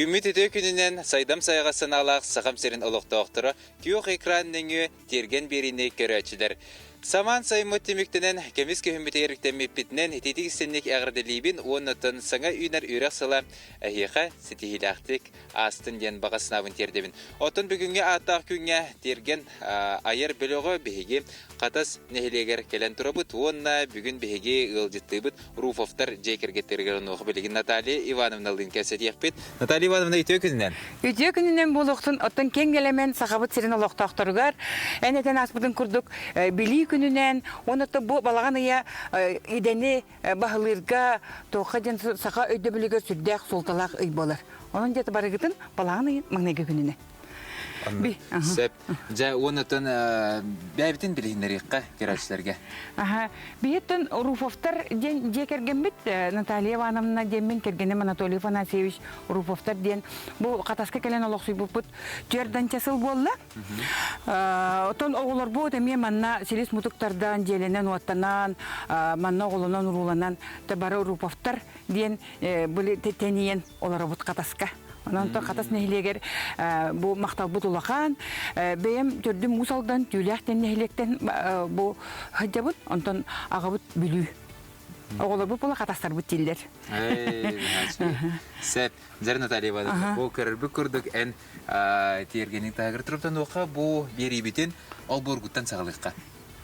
Үүммүт үтүө күнүнэн сайдам сайаҕас санаалаах Сахам сирин олохтоохторо күөх экран нөҥүө тиэргэн биэриини көрөөччүлэр. Самаан сайыммыт түмүктэнэн, көмүс күһүммүтүгэр үктэммиппитинэн ититик истинник эҕэрдэлиибин уонна оттон саҥа үүнэр үөрэх сыла эһиэхэ ситиһиилээхтик аастын диэн баҕа санаабын тиэрдэбин. Оттон бүгүҥҥү ааттаах күҥҥэ Тиэргэн айар бөлөҕө биһиги Хатас нэһилиэгэр кэлэн турабыт уонна бүгүн биһиги ыалдьыттыыбыт Руфовтар дьиэ кэргэттэригэр онуоха билигин Наталья Ивановналыын кэпсэтиэхпит. Наталья Ивановна, үтүө күнүнэн! Үтүө күнүнэн буолуохтун, оттон киэҥ нэлэмэн Сахабыт сирин олохтоохторугар эн этэн ааспытын курдук Билии күнүнэн уонна бу балаҕан ыйа идэни баһылыырга туохха диэн саха өйдөбүлүгэр сүрдээх суолталаах ый буолар. Онон дьэ барыгытын балаҕан ыйын маҥнайгы күнүнэ. Сөп. Дьэ, уоннаттан бэйэбитин билиһиннэриэххэ көрөөччүлэргэ. Аха. Биһиттэн Руфовтар диэн дьиэ кэргэммит Наталья Ивановна диэммин кэргэним Анатолий Афанасьевич Руфовтар диэн бу Хатаска кэлэн олохсуйбуппут түөрт сыл буолла. Оттон оҕолорбут эмиэ манна силис мутуктардан, дьиэлэнэн-уоттанан, манна оҕолонон-урууланан бары Руповтар диэн тэнийэн олоробут Хатаска. Онон Хатас нэһилиэгэр бу махталбыт улахан. Бэйэм төрдүм Уус Алдан Түүлээх диэн нэһилиэктэн бу сылдьабыт. Онтон аҕабыт Бүлүү. Оҕолорбут була Хатастарбыт дииллэр. Сөп. Дьэр Наталья Ивановна, бу көрөрбүт курдук эн тиэргэниҥ таһыгар туруптануохха бу биэриибитин олбуоргуттан саҕалыахха.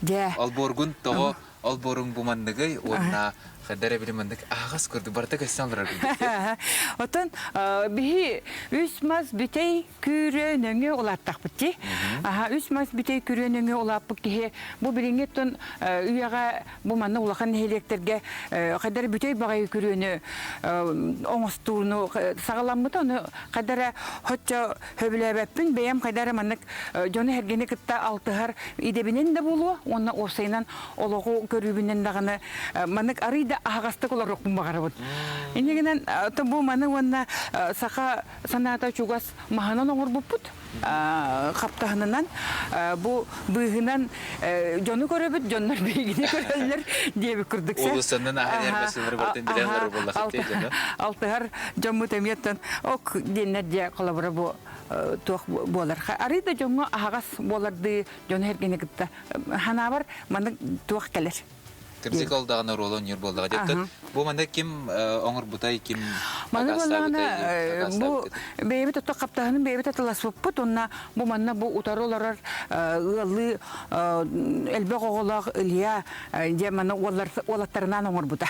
Дьэ. Олбуоргун тоҕо олбуоруҥ бу манныгый уонна хайдах эрэ били маннык аһаҕас курдук барыта көстөн олорор курдук. Оттон биһи үс мас бүтэй күрүө нөҥүө улааттахпыт дии. Аха үс мас бүтэй күрүө нөҥүө улааппыт киһи бу билиҥҥи оттон үйэҕэ Бу манна улахан нэһилиэктэргэ хайдах эрэ бүтэй баҕайы күрүөнү оҥостууну саҕаламмыта. Ону хайдах эрэ соччо сөбүлээбэппин. Бэйэм хайдах эрэ маннык дьону-сэргэни кытта алтыһар идэбинэн да буолуо уонна уопсайынан олоҕу көрүүбүнэн даҕаны маннык арыый да аһаҕастык олоруохпун баҕарабын. Инньэ гынан бу маны уонна саха санаата чугас маһынан оҥорбуппут. Хаптаһынынан бу быыһынан дьону көрөбүт, дьоннор биһигини көрөллөр диэбит курдук. Уулуссаннан ааһан эрмэсилэр бартын билэн олорор буоллахыт дьону. Алтыһар дьоммут эмиэттэн ок диэннэр дьэ холобура бу туох буолар. Арый да дьоҥҥо аһаҕас буолардыы дьону эргини кытта ханаабар маннык туох кэлэр. Кырдьык ол даҕаны оруолу оонньуур буоллаҕа диэттэн. Бу манна ким оҥорбутай, ким Маны буоллаҕына бу бэйэбит отто хаптаһынын бэйэбит атыласпыппыт уонна бу манна бу утары олорор ыаллыы элбэх оҕолоох Илья дьэ манна уолаттарынаан оҥорбута.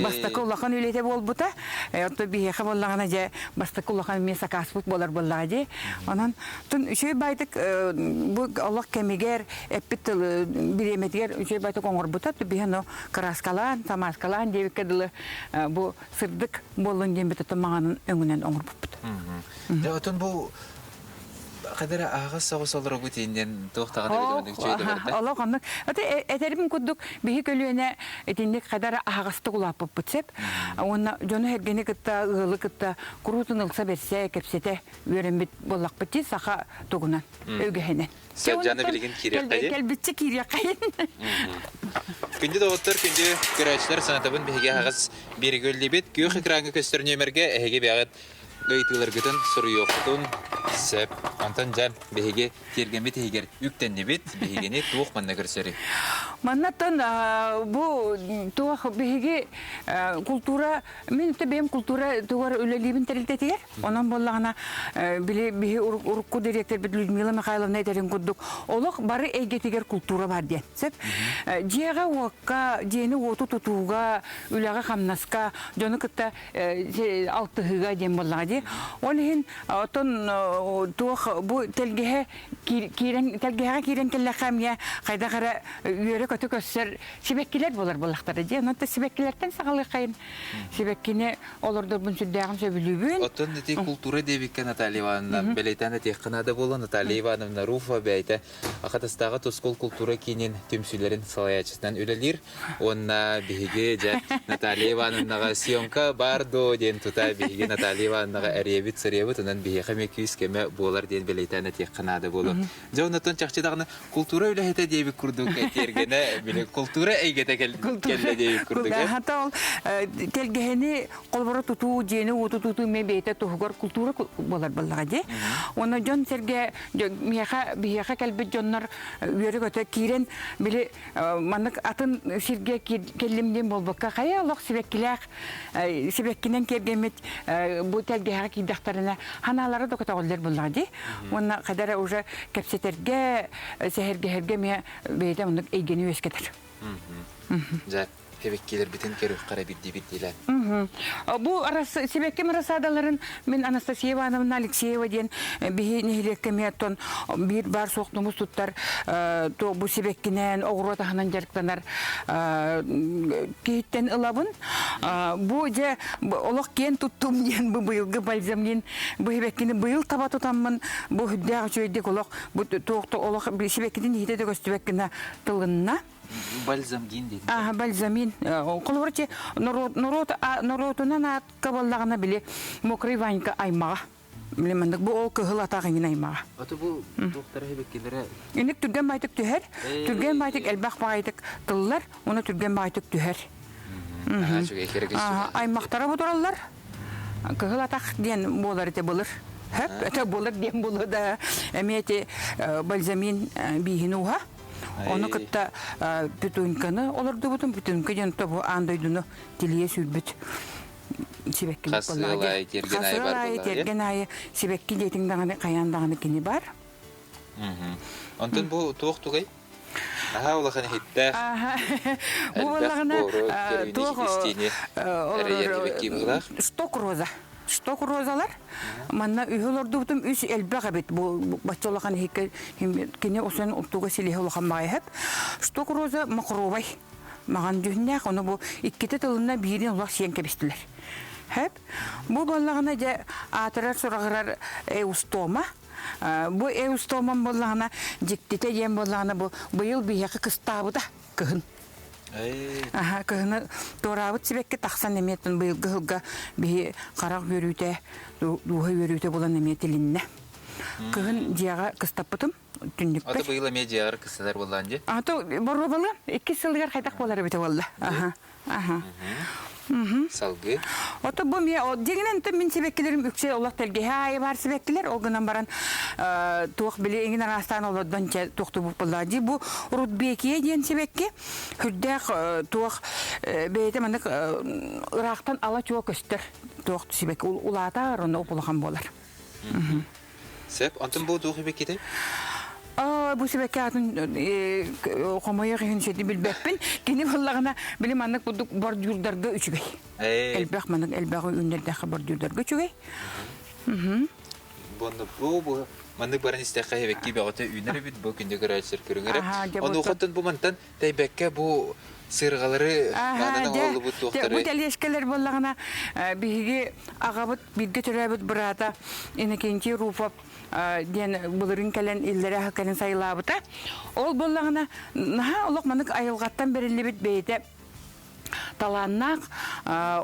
Бастакы улахан үлэтэ буолбута. Оттон биһиэхэ буоллаҕына дьэ бастакы улахан эмиэ сакааспыт буолар буоллаҕа дии. Онон тун үчүгэй баайдык бу олох кэмигэр эппит тылы бириэмэтигэр үчүгэй баайдык оҥорбута. Биһи ону кырааскалаан, самааскалаан диэбиккэ дылы бу сырдык буоллун диэн бит маҥанын өҥүнэн оҥорбуппут. Дьэ отон бу Хадара аһаҕас соҕус олоробут иннин туох даҕаны билиммит үчүгэй да барда. Олох оннук. Этэрим курдук биһи көлүөнэ итинник хадара аһаҕастык улааппыппыт сөп. Уонна дьону эргини кытта, ыалы кытта куруутун ылса бэрсэ, кэпсэтэ үөрэммит буоллахпыт дии саха тугунан, өгэһинэн. Сөп, дьаны билигин киириэххэ дии. Кэлбитчэ киириэххэйин. Күндү доҕоттор, күндү көрөөччүлэр, санатабын биһиги аһаҕас биэригэ үллибит. Күөх экраҥҥа көстөр нүөмэргэ эһиги бэйэҕит ыйытыыларгытын суруйуоххутун сөп. Онтон дьэ, биһиги тиэргэммит иһигэр үктэннибит. Биһигини туох манна көрсөрүй? Маннаттан бу туох биһиги култуура, мин бэйэм култуура тугар үлэлиибин тэрилтэтигэр. Онон буоллаҕына, били биһи урукку дириэктэрбит Людмила Михайловна этэрин курдук, олох бары эйгэтигэр култуура бар диэн. Сөп. Дьиэҕэ-уокка, дьиэни-уоту тутууга, үлэҕэ-хамнаска дьону кытта алтыһыыга диэн буоллаҕа дии. Ол иһин оттон туох бу тэлгэһэ киирэн тэлгэһэҕэ киирэн кэллэххэ эмиэ хайдах эрэ үөрэ-көтө көрсөр сибэккилэр буолар буоллахтара дии. Онон сибэккилэртэн саҕалыаххайын. Сибэккини олордорбун сүрдээҕин сөбүлүүбүн. Оттон ити култуура диэбиккэ Наталья Ивановна бэлиэтээн этиэххэ наада буолла. Наталья Ивановна Руфова бэйэтэ Хатастааҕы Тускул култуура киинин түмсүүлэрин салайааччытынан үлэлиир. Уонна биһиги дьэ Наталья Ивановнаҕа съемка баар дуо диэн тута биһиги Наталья Ивановнаҕа эрийэбит сырыйабыт, онон биһиэхэ эмиэ күүс-көмө буолар диэн бэлиэтээн этиэххэ наада буолуо. Дьэ оннуттан чахчы даҕаны култуура үлэһитэ диэбит курдук тиэргэнэ Дьэ, били култуура эйгэтэ кэллэ диэбит курдук. Хата ол тэлгэһэни холобура тутуу, дьиэни уоту тутуу эмиэ бэйэтэ туһугар култуура буолар буоллаҕа дии. Уонна дьон-сэргэ миэхэ биһиэхэ кэлбит дьоннор үөрэ-көтө киирэн били маннык атын сиргэ кэллим диэн буолбакка хайа олох сибэккилээх сибэккинэн киэргэммит бу тэлгэһэҕэ киирдэхтэринэ ханаалара да көтөҕүллэр буоллаҕа дии. Уонна хайда эрэ уже кэпсэтэргэ, сэһэргэһэргэ эмиэ бэйэтэ оннук эйгэни үөскэтэр. Дьэ, сибэккилэрбитин көрүөххэ эрэ биирдии-биирдиилээн. Бу сибэкки рассадаларын мин Анастасия Ивановна Алексеева диэн биһи нэһилиэккэ эмиэ оттон биир баар суох тумус туттар бу сибэккинэн оҕуруот аһынан дьарыктанар киһиттэн ылабын. Бу дьэ олох киэн туттум диэн бу быйылгы бальзамин бу сибэккини быйыл таба тутаммын бу үрдээх үчүгэйдик олох бу туох олох сибэккитин иһитэ да көстүбэт гына тылынна. Бальзамин диэн. Аха, бальзамин. Холобура, норуот норуотунан аатка буоллаҕына били Мокрый Ванька аймаҕа. Били маннык бу ол кыһыл атах иҥин аймаҕа. Аты бу туохтара сибэккилэрэ Инник түргэн баайтык түһэр, түргэн баайтык элбэх баайтык тыллар, уонна түргэн баайтык түһэр. Аймахтара бу тураллар. Кыһыл атах диэн буолар ити былыр. Хөп, это былыр диэн буолуо да эмиэ ити бальзамин бииһин ууһа. Ону кытта петуньканы олордубутум. Петунька диэн бу аан дойдуну тилийэ сүүрбүт сибэкки Хас ыал аайы тиэргэн аайы баар аайы тиэргэн аайы сибэкки диэтиҥ даҕаны хайаан даҕаны кини бар. Онтон бу туох тугай? Наһаа улахан иһиттээх. Бу буоллаҕына туох эрэйэр Шток роза. Шток розалар. Манна үһү олордубутум үс элбэх эбит. Бу бачча улахан иһикке кини усан туга силиһи улахан баҕайыһап. Шток роза махровай. Маҕан дьүһүннээх, ону бу иккитэ тылына биирин улах сиэн кэбистилэр. Хэп. Бу буоллаҕына дьэ аатырар сураҕырар эустома. Бу эустомам буоллаҕына дьиктитэ диэн буоллаҕына бу быйыл биһиэхэ кыстаабыта кыһын. Аха, кыһыны туораабыт сибэкки тахсан эмиэ быйылгы сылга биһи харах үөрүүтэ, дууһа үөрүүтэ булан эмиэ тилиннэ. Кыһын дьиэҕэ кыстаппытым түннүкпэр. Аты быйыл эмиэ дьиэҕэр кыстатар буоллаан дии? Аты боруобалы иккис сылыгар хайдах буолар эбитэ буолла. Аха. Аха. Салгыы. Ото бу мие дьиҥинэн мин сибэккилэрим үксэ олох тэлгэһэ аайы баар сибэккилэр ол гынан баран туох били иҥин араастаан олордон туохтубут буоллаа дии бу Рудбекия диэн сибэкки хүрдээх туох бэйэтэ маннык ыраахтан ала чуо көстөр туох сибэкки улаатар онно улахан буолар. Сөп. Онтон бу туох сибэккитэй? Бу сибэкки атын хомойуох иһин сити билбэппин. Кини буоллаҕына били маннык курдук бордюрдарга үчүгэй. Элбэх маннык элбэх үүннэрдэххэ бордюрдарга үчүгэй. Бу бу маннык баран истэххэ сибэкки бөҕөтө үүнэр эбит бу күндү көрөөччүлэр көрүҥэрэ. Онуохаттан бу мантан тэйбэккэ бу сыарҕалары наанан оҥоһуллубут туохтары Бу тэлиэскэлэр буоллаҕына биһиги аҕабыт бииргэ төрөөбүт быраата Иннокентий Руфов диэн былырыын кэлэн иллэрэ кэлин сайылаабыта. Ол буоллаҕына наһаа олох маннык айылҕаттан бэриллибит бэйэтэ талааннаах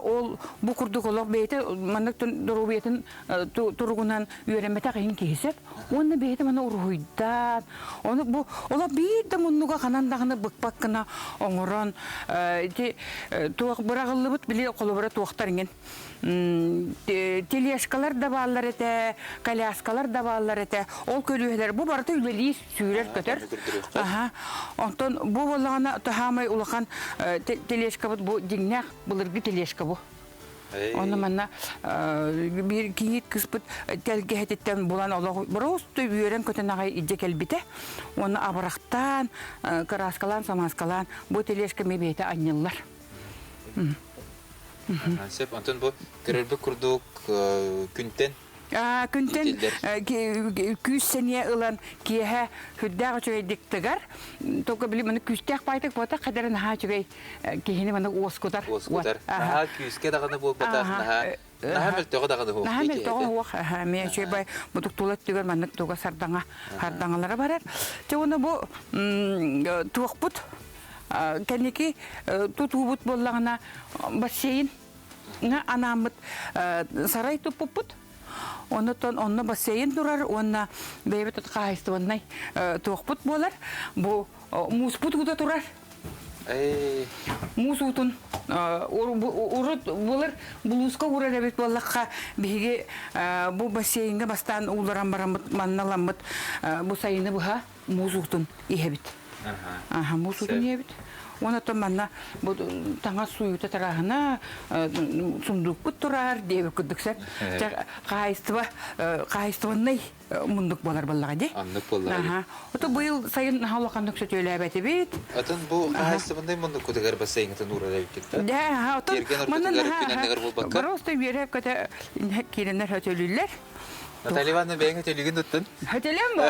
ол бу курдук олох бэйэтэ маннык доруобуйатын туругунан үөрэммэтэх иһин киһи сөп уонна бэйэтэ маны уруһуйдаан ону бу олох биир да муннуга ханан даҕаны быкпат гына оҥорон ити туох быраҕыллыбыт били холобура туохтар иҥин тележкалар да бааллар этэ, коляскалар да бааллар этэ. Ол көлүөһэлэр бу барыта үлэлиир, сүүрэр-көтөр. Аха. Онтон бу буоллаҕына таһаамай улахан тележкабыт бу дьиҥнээх былыргы тележка бу. Онно манна биир кийиит кыспыт тэлгэһэтиттэн булан олох бороосту үөрэн-көтөн аҕай илдьэ кэлбитэ. Уонна абырахтаан, кырааскалаан, самааскалаан бу тележка эмиэ бэйэтэ анньыллар. Сөп, онтон бу көрөрбүт курдук күнтэн Күнтэн күүс сэниэ ылан киэһэ сүрдээх үчүгэйдик тыгар. Только били маны күүстээх баайтык буолбатах, хадары наһаа үчүгэй киһини маны уоскутар. Уоскутар. Наһаа күүскэ даҕаны буолбатах, наһаа наһаа мөлтөҕө даҕаны суох. Наһаа мөлтөҕө суох. Эмиэ үчүгэй бай мутук тула өттүгэр маннык туга сардаҥа сардаҥалара барар. Чэ уонна бу туохпут Кэнники тутуубут буоллаҕына бассейн анааммыт сарай туппуппут. Оннуттан онно бассейн турар уонна бэйэбит хаһаайыстыбаннай туохпут буолар. Бу мууспут уута турар. Муус уутун урут былыр булууска уурар эбит буоллахха биһиги бу бассейҥҥа бастаан ууларан бараммыт манна ыламмыт бу сайыны быһа муус уутун иһэбит. Аха, муус уутун иһэбит. Онон манна бу таҥас сууйуута тарааһына сундуукпут турар диэбит курдук сөп. Хаһаайыстыба хаһаайыстыбаннай мундук буолар буоллаҕа дии. Оннук буоллаҕа дии. Ото быйыл сайын наһаа улаханнык сөтүөлээбэтибит. Атын бу хаһаайыстыбаннай мундуккутугар бассейҥытын уурар эбиккит да? Да, отон Тиэргэн ортотугар күн анныгар буолбакка? Просто үөрэ көтө киирэннэр сөтүөлүүллэр. Наталья Ивановна бэйэҥ өтөлүгүн туттун. Өтөлөм бу.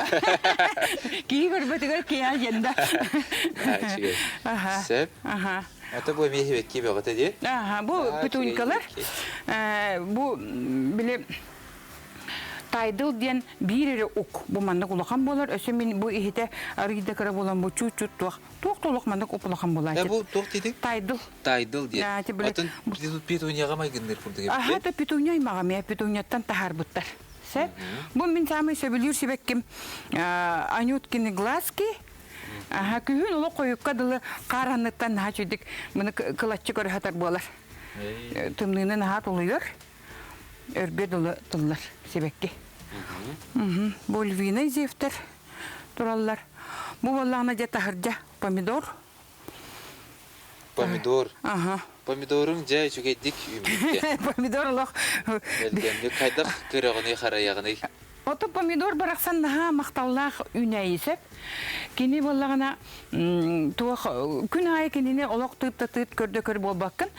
Киһи көрбөтүгэр киһи дьэнда. Үчүгэй. Сөп. Ата бу эмиэ хибекки бөҕөтө дии. Аха, бу петунькалар. Бу били Тайдыл диэн биир эрэ ук бу маннык улахан буолар. Өссө мин бу иһитэ арыый да кыра буолан бу чуть-чуть туох туох да олох маннык уп улахан буолааччы. Бу туох диэтиҥ? Тайдыл. Тайдыл диэн. Атын петуньяҕа майгынныыр курдук эбит. Аха, да петуния аймаҕа эмиэ петуньяттан таһаарбыттар. Сөп. Бу мин саамай сөбүлүүр сибэкким Анюткины глазки. Аха, күһүн олох хойукка дылы хаар анныттан наһаа үчүгдүк маны кылаччы көрө сатар буолар. Тымныыны наһаа тулуйар. Өргө дылы тыллар сибэкки. Бу львиный зевтер тураллар. Бу буоллаҕына дьэ таһырдьа помидор. Помидор. Аха. Помидоруҥ дьэ үчүгэйдик үүммүттэ. Помидор олох. Өлгөмнүк хайдах көрөҕүнүй харайаҕыный? Ото помидор барахсан наһаа махталлаах үүнээйи сөп. Кини буоллаҕына туох күн аайы кинини олох тыып да тыып көрдө көр буолбаккын.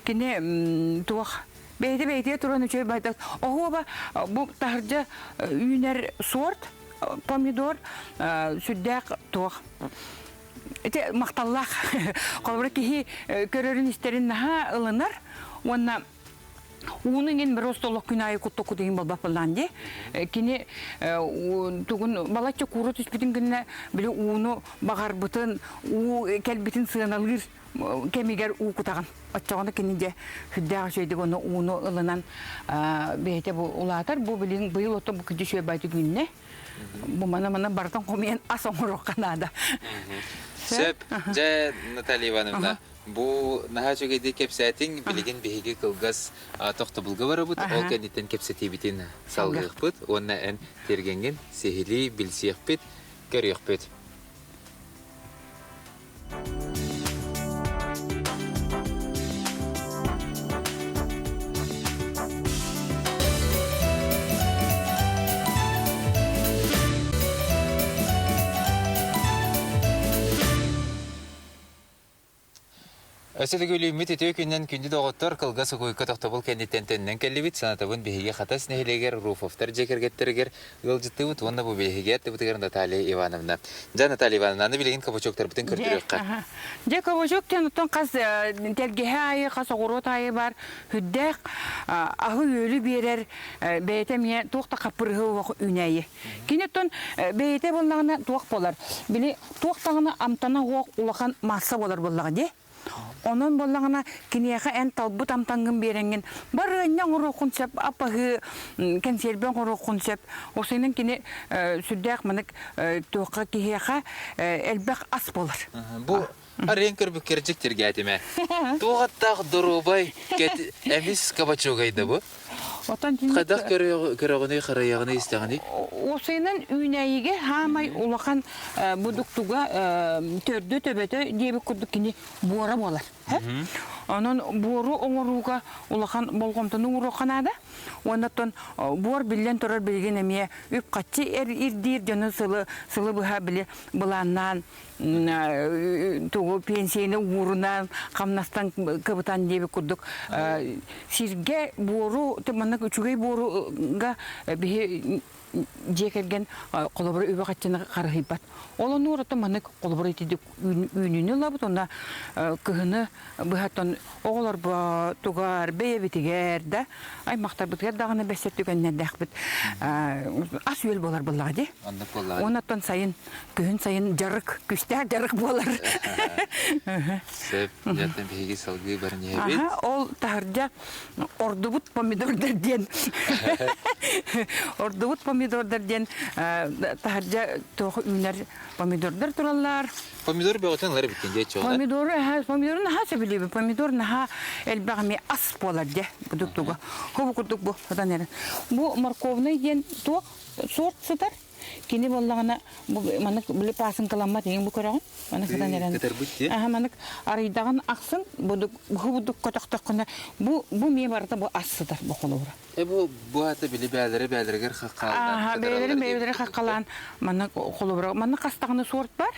Кини туох бэйэтэ бэйэтигэр туран үчүгэй байтас. Оһуоба бу таһырдьа үүнэр сорт помидор сүрдээх туох ити махталлаах холобура киһи көрөрүн истэрин наһаа ылынар уонна ууну иҥин просто олох күн аайы куттукку дигин буолбат буоллаан дии кини тугун балачча куура түспүтүн гынна били ууну баҕарбытын уу кэлбитин сыаналыыр кэмигэр уу кутаҕын оччоҕуна кини дьэ сүрдээх үчүгэйдик ону ууну ылынан бэйэтэ бу улаатар бу билин быйыл ото бу күдү үчүгэй байтык үүннэ Бу маны-маны барытын хомуйан ас оҥоруохха наада. Сөп. Дьэ, Наталья Ивановна, бу наһаа үчүгэйдик кэпсээтиҥ. Билигин биһиги кылгас тохтобулга барабыт. Ол кэнниттэн кэпсэтиибитин салгыахпыт уонна эн тиэргэҥҥин сиһилии билсиэхпит, көрүөхпүт. Өссө төгүлүүммүт үтүө күнүнэн күндү доҕоттор, кылгас угуйка тохтобул кэнниттэн төннөн кэллибит. Санатабын биһиги Хатас нэһилиэгэр Руфовтар дьиэ кэргэттэригэр Ыалдьыттыыбыт уонна бу биһиги аттыбытыгар Наталья Ивановна. Дьэ, Наталья Ивановна, аны билигин кабачоктарбытын көрдөрүөххэ. Дьэ, кабачок диэн оттон хас тэлгэһэ аайы, хас оҕуруот аайы баар сүрдээх аһы-үөлү биэрэр бэйэтэ эмиэ туох да хаппырыһы олох үүнээйи. Кини оттон бэйэтэ буоллаҕына туох буолар? Били туох даҕаны амтана суох улахан маасса буолар буоллаҕа дии. Онон буоллаҕына, киниэхэ эн талбыт амтаҥҥын биэрэҥҥин барыанньа оҥоруоххун сөп, ап-аһыы кэнсиэрбэ оҥоруоххун сөп. Осуйунан кини сүрдээх манык туохха киһиэхэ элбэх ас буолар. Бу арыйан көрбүккэр дьиктиргээтим ээ. Туох аттаах доруобай эмис кабачогай да бу? Отон Хайдах көрөҕүнүй, харайаҕыный, истэҕиний? Уопсайынан үүнээйигэ хаамай улахан будуктуга төрдө төбөтө диэбит курдук кини буора буолар. Онон буору оҥорууга улахан болҕомтону ууруохха наада. Уонна оттон буор биллэн турар билигин эмиэ үп-харчы ирдиир дьону сылы сылы быһа били былааннаан тугу пенсияны уурунан хамнастан кыбытан диэбит курдук сиргэ буору маннык үчүгэй буоруга биһи дьиэ кэргэн холобура үбэ хаччыны харыһыйбат. Ол оннугар оттон маннык холобура итидик үүнүүнү ылабыт уонна кыһыны быһаттан оҕолорбо тугар бэйэбитигэр да аймахтарбытыгар даҕаны бэссэр түгэннэрдээхпит ас-үөл буолар буоллаҕа дии. Оннук буоллаҕа. Уонна сайын күһүн сайын дьарык, күстээх дьарык буолар. Сөп, дьаттан биһиги салгыы баран иһэбит. Аха, ол таһырдьа ордубут помидордар диэн. Ордубут помидор. помидордар диэн таһырдьа туох үүнэр помидордар тураллар. Помидор бөҕөтүн ылар эбиккин дии чуола. Помидору помидору наһаа сөбүлүүбүн. Помидор наһаа элбэх эмиэ ас буолар дьэ будук тугу. Хобу курдук бу сатан эрэн. Бу морковный диэн туох сорт сытар. Кини буоллаҕына бу маннык били пасынкаламмат иҥ бу көрөҕүн. Маннык сытан эрэн. Кытарбыт дии. Аха маннык арыйдаҕын ахсын будук бу көтөхтөххүнэ бу бу миэ барыта бу ас сытар бу холобура. Э бу бу ата били бээлэри бээлэригэр хаххалаан Бэйэлэрин бэйэлэрин хаххалаан манна холобура манна хастаҕына суорт бар.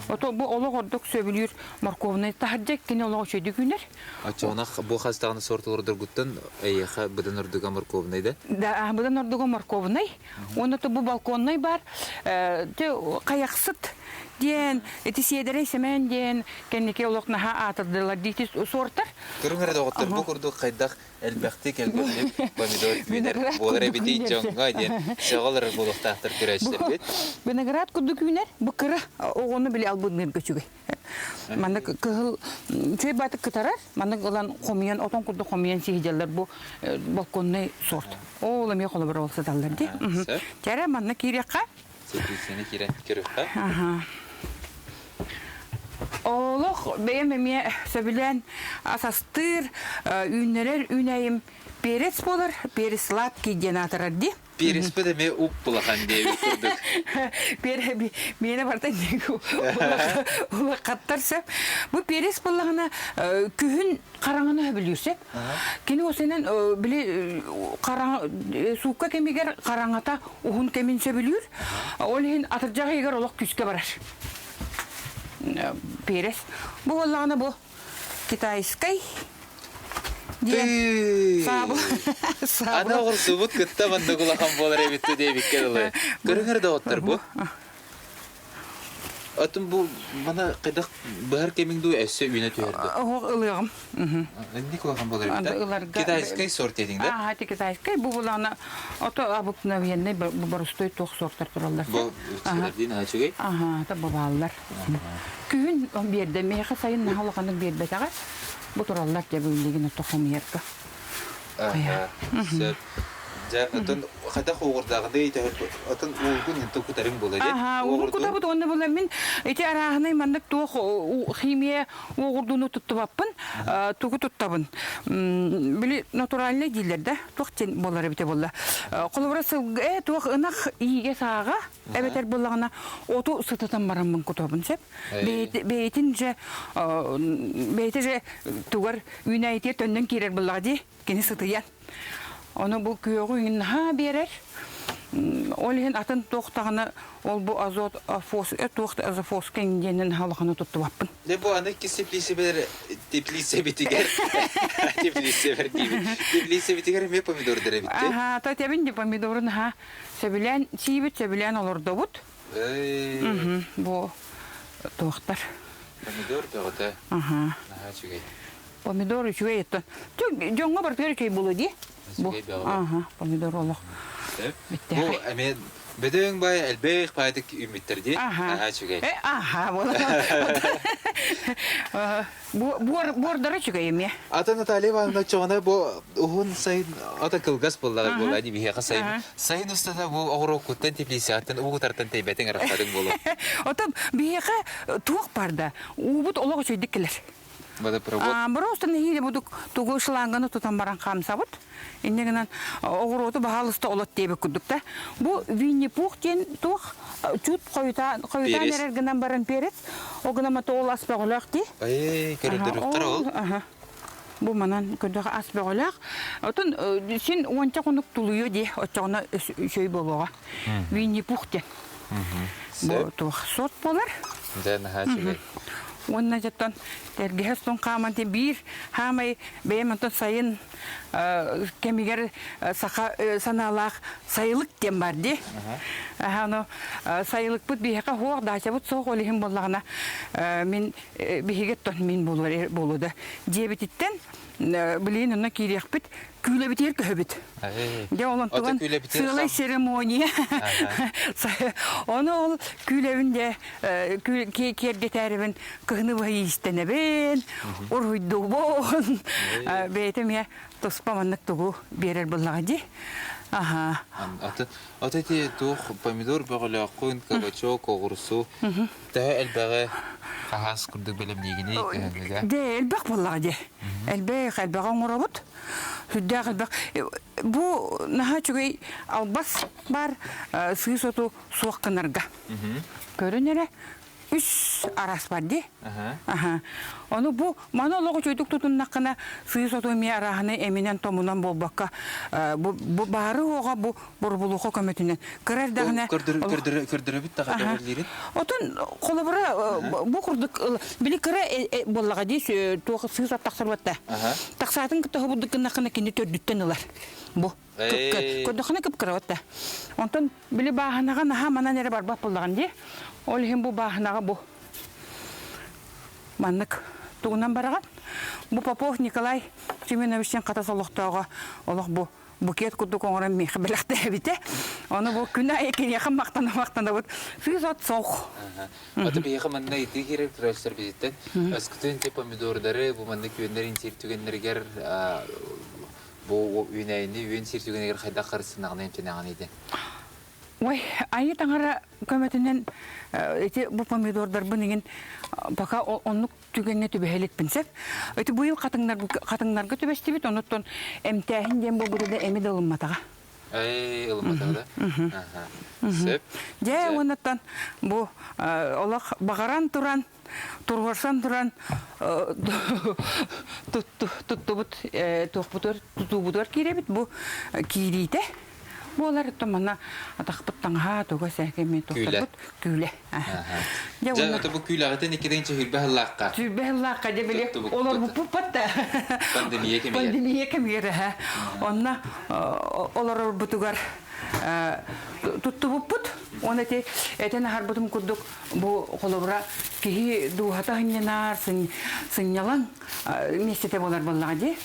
Ото бу олох ордук сөбүлүүр морковнай таһырдьа кини олох үчүгэй күнэр. Оччоҕуна бу хастаҕына сорт олордоргуттан эйиэхэ быдан ордуга морковнай да? Да, быдан ордуга морковнай. Уонна то бу балконнай бар. Хайахсыт диэн, ити сиэдэрэй сэмэн диэн кэнники олох наһаа аатырдылар диити суортар. Көрүҥ эрэ доҕоттор бу курдук хайдах элбэхтик элбэхтик помидор үүнэр буолар эбитий дьоҥҥо диэн сөҕөлөр буолуохтаахтар көрөөччүлэрбит. Виноград курдук үүнэр, бу кыра оҕону били албынныырга үчүгэй. Маннык кыһыл үчүгэй баатык кытарар, маннык ылан хомуйан, отон курдук хомуйан сиһидьэллэр бу балконный сорт. Ол эмиэ холобур ол сыталлар дии. Чэрэ манна киириэххэ. Сэтиисэни киирэн көрүөххэ. Олох бэйэм эмиэ сөбүлээн асастыыр, үүннэрэр үүнээйим перец буолар, перец сладкий диэн аатырар дии. Переспит эмиэ уп-улахан диэбит курдук. Миэнэ барыта улахаттар сөп. Бу перец буоллаҕына күһүн хараҥаны сөбүлүүр сөп. Кини осенен били хараҥа суукка кэмигэр хараҥата уһун кэмин сөбүлүүр. Ол иһин атырдьах ыйыгар олох күүскэ барар. Перец. Бу буоллаҕына бу китайскай диэн саабыл. Аны оҕурсубут кытта маннык улахан буолар эбит диэбиккэ дылы. Көрүҥэр доҕоттор бу. Атын бу мана хайдах быһар кэмиҥ дуу өссө үүнэ түһэр дуу? Оһох ылыаҕым. Инник улахан буолар эбит да? Китайскай сорт диэтиҥ да? Ааха, ти китайскай бу булаана ото обыкновенный боростой туох сортар тураллар. Бу диин үчүгэй? Аха, та бабааллар. Күһүн биэрдэ, миэхэ сайын наһаа улаханнык биэрбэтэҕэ. Бу тураллар дьэ билигин ото хомуйарга. Аха, сөп. Дьэ, отон хайдах уоҕурдааҕыный отон уулгун инто кутарыҥ буола дии. Аха, угун кутабыт уонна була мин ити арааһынай маннык туох химия уоҕурдууну туттубаппын, тугу туттабын. Били натуральный дииллэр да, туох диэн буолар эбитэ буолла. Холобура сылгы э туох ынах иигэ сааҕа эбэтэр буоллаҕына оту сытытан бараммын кутабын сөп. Бэйэтин же бэйэтэ же тугар үүнээйитигэр төннөн киирэр буоллаҕа дии кини сытыйан. Ону бу күөҕү иҥин наһаа биэрэр. Ол иһин атын туох даҕаны ол бу азот фос туох да азофоска диэнин наһаа улаханы туттубаппын. Дьэ бу аны иккис теплицэбэр теплицэбитигэр теплицэбэр диибин. Теплицэбитигэр эмиэ помидордар эбит дии. Аха, то тэбин де помидорун наһаа сөбүлээн сиибит, сөбүлээн олордобут. Бу туохтар. Помидор бөҕөтө. Аха. Наһаа үчүгэй. Помидор үчүгэй оттон. Дьоҥҥо барытыгар үчүгэй буолуо дии. Бу. Аха, помидор олох. Бу эмиэ бөдөҥ бай элбэх баайдык үүммүттэр дии. Аха. Наһаа үчүгэй. Э, аха, буолар. Буор буордара үчүгэй эмиэ. Ата Наталья Ивановна чоҕуна бу уһун сайын ата кылгас буоллаҕа буолла дии биһиэхэ сайын. Сайын устата бу оҕуруоккуттан теплицаҕыттан уу кутартан тэйбэтиҥ арахпатыҥ буолуо. Отон биһиэхэ туох бар да уубут олох үчүгэйдик кэлэр. Водопровод. Просто нэһиилэ будук тугу шланганы тутан баран хаамсабыт. Инньэ гынан оҕуруоту баһаалыста олот диэбит курдук да. Бу Винни-Пух диэн туох чут хойутаан хойутаан эрэр гынан баран перец. Ол гынан мата ол ас бөҕөлөөх дии. Эй, көрдөрүөхтэр ол. Бу манан көрдөх ас бөҕөлөөх. Отон син уонча хонук тулуйуо дии, оччоҕуна үчүгэй буолуоҕа. Винни-Пух диэн. Бу туох сорт буолар. Дьэ, наһаа үчүгэй. Уонна дьоттон тэлгэһэ устун хааман биир хаамай бэйэм онтон сайын кэмигэр саха санаалаах сайылык диэн бар дии. Аны сайылыкпыт биһиэхэ суох, даачабыт суох ол иһин буоллаҕына мин биһиги оттон мин буолар буолуо да дьиэбититтэн билигин онно киириэхпит күүлэбитигэр көһөбүт. Дьэ ол онтуган сыалай церемония. Ону ол күүлэбин дьэ киэргэтээрибин кыһыны быһа иистэнэбин, уруһуйдуубун. Бэйэтэ эмиэ туспа маннык тугу биэрэр буоллаҕа дии. Аха. Аты аты ити туох помидор бөҕөлөөххүн, кабачок, оҕурсу төһө элбэҕи хаһаас курдук бэлэмниигиний кыһыҥҥыга? Дьэ, элбэх буоллаҕа дии. Элбэх, элбэҕи оҥоробут. Сүрдээх элбэх. Бу наһаа үчүгэй албас баар сыыс оту суох гынарга. Көрүн эрэ, үс араас бар дии. Аха. Ону бу маны олох үчүгэйдик тутуннаххына сыыс оту эмиэ арааһыны эминэн-томунан буолбакка бу, бу баары уоҕа бу борбулуха көмөтүнэн кыра эрдэҕинэ Көрдөрөбүт даҕа көҕүллүүрүн. Отон холобура бу курдук били кыра буоллаҕа дии туох сыыс от тахсар буотта. Тахсаатын кытта хобурдук гыннаххына кини төрдүттэн ылар. Бу. Көрдөххүнэ кып-кыра буотта. Онтон били бааһынаҕа наһаа манан эрэ барбат буоллаҕын дии. Ол иһин бу бааһынаҕа бу маннык тугунан бараҕын. Бу Попов Николай Семеновичтан хатас олохтооҕо олох бу букет курдук оҥорон миэхэ бэлэхтээбитэ. Ону бу күн аайы киниэхэ махтана-махтанабыт. Сыыс от суох. Аты биһиэхэ манна итии киирэр көрөөччүлэр бизиттэн өскөтүн те помидордары бу маннык үөннэр инсиир түгэннэригэр бу үүнээйини үөн сиир түгэнигэр хайдах харыстынаҕына эмтэнэҕин ити? Ой, айыы таҥара көмөтүнэн ити бу помидордарбын иҥин пока оннук түгэҥҥэ түбэһэ иликпин сөп. Ити быйыл хатыҥнарга түбэстибит, онуттан эмтээһин диэн буолбута да эми да ылымматаҕа. Эй, ылымматаҕа да? Сөп. Дьэ, уоннаттан бу олох баҕаран туран, туруорсан туран туттубут туохпутугар тутуубутугар киирэбит бу киириитэ буолар оттон манна атахпыт таҥаһа туга сээкэми туттарбыт күүлэ дьэ уонна бу күүлэҕитин иккитин 120 сыллаахха 120 сыллаахха дьэ били олорбуппут да пандемия кэмигэр пандемия кэмигэр онно олорорбутугар туттубуппут уонна ити этэн аһарбытым курдук бу холобура киһи дууһата сынньанар сынньалаҥ миэстэтэ буолар буоллаҕа дии.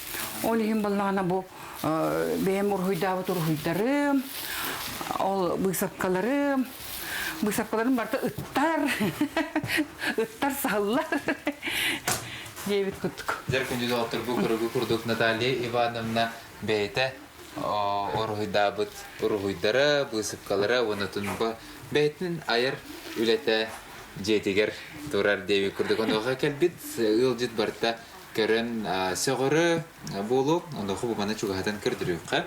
Ол иһин буоллаҕына бу бэйэм уруһуйдаабыт уруһуйдарым, ол быысапкаларым, быысапкаларым барыта ыттар, ыттар саһыллар диэбит курдук. Дьэр күндү доҕоттор бу курдук курдук Наталья Ивановна бэйэтэ уруһуйдаабыт уруһуйдара, быысыпкалара уонна бу бэйэтин айар үлэтэ дьиэтигэр турар диэбит курдук онуоха кэлбит ыалдьыт барыта көрөн сөҕөрө буолуо онуоха бу маны чугаһатан көрдөрүөххэ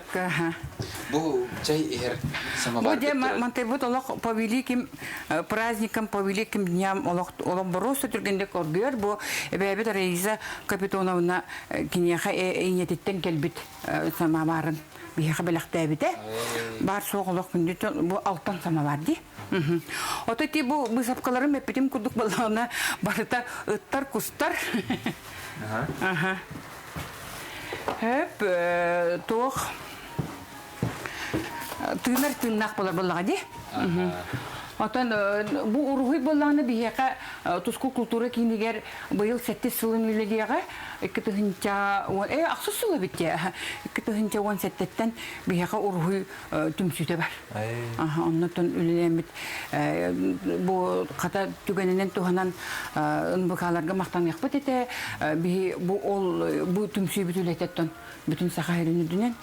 бу чай иһэр самовар Бу дьэ мантайбыт олох по великим праздникам, по великим дням олох олох боруоста түргэнник оргуйар бу эбээбит Раиса Капитоновна киниэхэ ийэтиттэн кэлбит самоварын биһиэхэ бэлэхтээбитэ. Баар суох олох күндү бу алтан самовар дии. Ото ити бу быысапкаларым эппитим курдук буоллаҕына барыта ыттар, кустар. Аха. Хөп, туох тыынар тыыннаах буолар буоллаҕа дии. Отон бу уруһуй буоллаҕына биһиэхэ Туску култуура киинигэр быйыл сэттис сылын үлэлиэҕэ 2000 ахсыс сыл эбит дии 2017-ттэн биһиэхэ уруһуй түмсүүтэ бар. Оннотон үлэлээммит бу хата түгэнинэн туһанан НБК-ларга махтаныахпыт этэ. Биһи бу ол бу түмсүүбүт үлэтеттон бүтүн Саха сирин үрдүнэн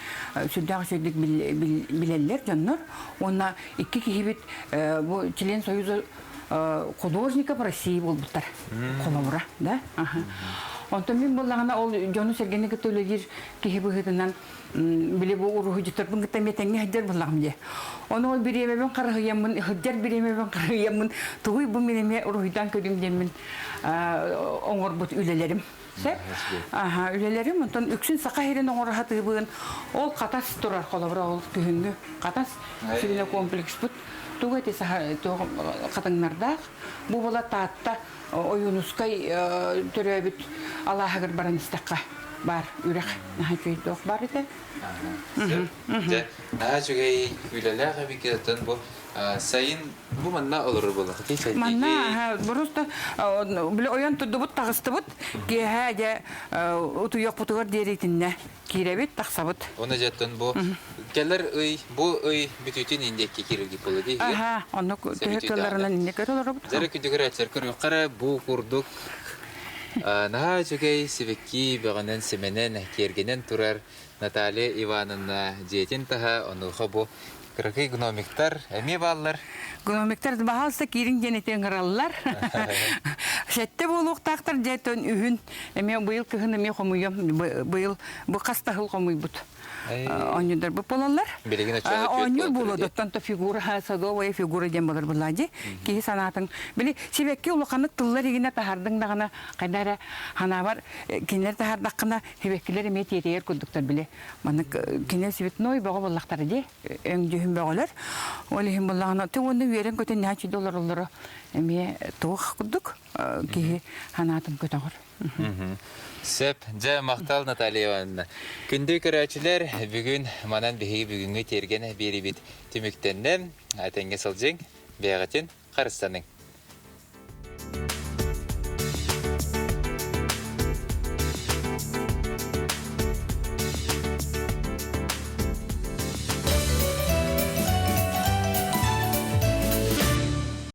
сүрдээх үчүгэйдик билэллэр дьоннор. Уонна икки киһибит бу член союза художников России буолбуттар. Холобура, да? Онтон мин буоллаҕына ол дьону-сэргэни кытта үлэлиир киһи быһыытынан били бу уруһуйдьуттарбын кытта эмиэ тэҥҥэ сылдьар буоллаҕым дии. Ону ол бириэмэбин харыһыйаммын, сылдьар бириэмэбин харыһыйаммын, тугуй бу мин эмиэ уруһуйдаан көрүм диэммин оҥорбут үлэлэрим. Сөп? Аха, үлэлэрим. Онтон үксүн саха сирин оҥоро сатыыбын. Ол хатас турар, холобура, ол күһүҥҥү хатас сүрүнэ комплекспыт. Тугу эти саха хатыҥнардаах. Бу була Таатта Ойуунускай төрөөбүт алааһыгар баран истэххэ баар үрэх наһаа үчүгэй туох баар этэ. Дьэ, наһаа үчүгэй үлэлээх эбиккит оттон бу сайын бу манна олорор буоллаххытый Манна просто били ойон турдубут таҕыстыбыт киэһэ дьэ утуйуохпутугар диэри итиннэ киирэбит тахсабыт. Оны дьэттэн бу кэлэр ый бу ый бүтүүтүн индиэкки киирэрги буолла дии. Аха, онно төһө кылларынан инне көрө олоробут. Дьэрэ күндүгэр әчер көрүөххэ бу курдук. Наһаа үчүгэй сибэкки бөҕөнөн симэнэн, киэргэнэн турар Наталья Ивановна дьиэтин таһа, онуоха бу кыракый гномиктар эмиэ бааллар. Гномиктар баһаалыста киириҥ диэн ити ыҥыраллар. Сэттэ буолуохтаахтар дьэ үһүн эмиэ быйыл кыһын эмиэ хомуйуом быйыл бу хас да сыл хомуйбут оонньуурдарбыт буолаллар. Билигин Оонньуур буолуо доттон то фигура садовая фигура диэн болар буллади киһи санаатын били сибэкки улаханнык тыллар игинэ таһардыҥ даҕаны хайда эрэ ханаабар кинилэр таһардаххына сибэккилэр эмиэ тиэтэйэр курдуктар били маннык кинилэр цветной бөҕө буоллахтара дии өҥ дьүһүн бөҕөлөр ол иһин буллаҕына ты уонна үөрэн көтөн наһаа үчүгэй олороллоро эмиэ туох курдук киһи санаатын көтөҕөр. Сөп. Дьэ, махтал Наталья Ивановна. Күндү көрөөччүлэр, бүгүн манан биһиги бүгүҥҥү тиэргэн биэрибит түмүктэннэ. Этэҥҥэ сылдьыҥ, бэйэҕитин харыстаныҥ.